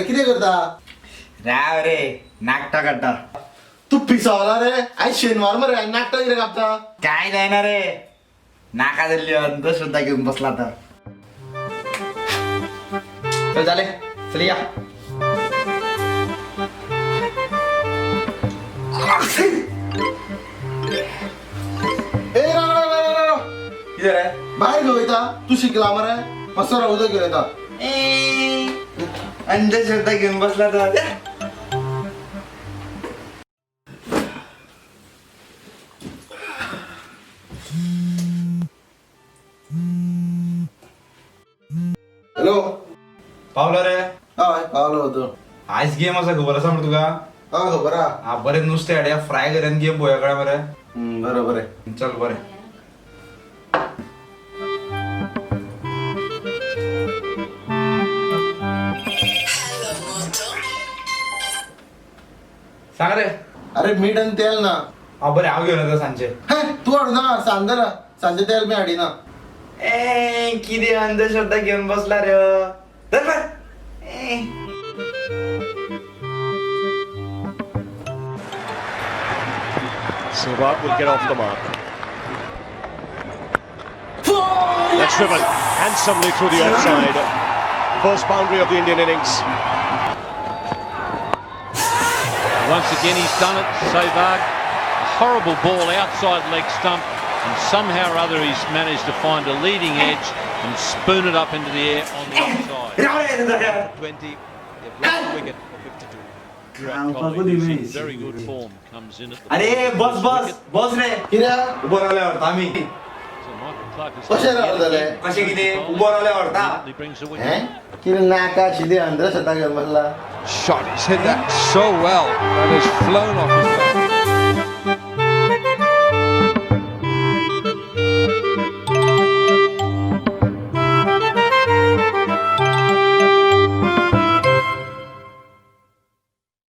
अरे कितें करता? राव रे, नाकटा काडटा. तू पिसावला रे? आयज शेनवार मरे, आयज नाकटां कितें कापता? काय जायना रे, नाका जाल्ली अंधश्रद्धा घेऊन बसला तर. चल झाले, चल या. ए राव राव राव राव, राव. किती रे? भायर घेऊ येता. तू शिकला मरे, मातसो राव उदक घेऊन येता. ए, अंधश्रद्धा घेऊन बसला तर. हॅलो. पावला रे? हय, पावलो होतो. आयज गेम आसा, खबर आसा मरे तुका? हय, खबर आहा. हा बरें, नुस्तें हाडया, फ्राय कर आनी गेम पळोवया, कळ्ळें मरे? बरें बरें. चल बरें. सांग रे. अरे, मीठ आनी तेल ना. हा बरें, हांव घेवन येता सांजचे. हे, तूं हाडूना, सांज ना, सांजे तेल बी हाडिना. ए, किती अंधश्रद्धा घेऊन बसला रे, धर बर. ए. Sehwag will get off the mark. That's driven handsomely through the offside. First boundary of the Indian innings. Once again, he's done it. Sehwag, a horrible ball outside leg stump, and somehow or other he's managed to find a leading edge and spoon it up into the air on the offside. राव रे, धर. 20, they've lost the wicket for 52. Virat Kohli, who's in very good form, comes in at the अरे bottom of bus this bus wicket. बस रे. कित्याक? उभो रावले व्हरता आमी. So Michael Clarke has कशें done it yet रावतले? again. कशें कितें, उभो रावले व्हरता. Immediately brings the wicket. हे, कितें नाका आशिल्ली अंधश्रद्धा घेवन बसला. Shot. He's hit that so well. That has flown off his bat.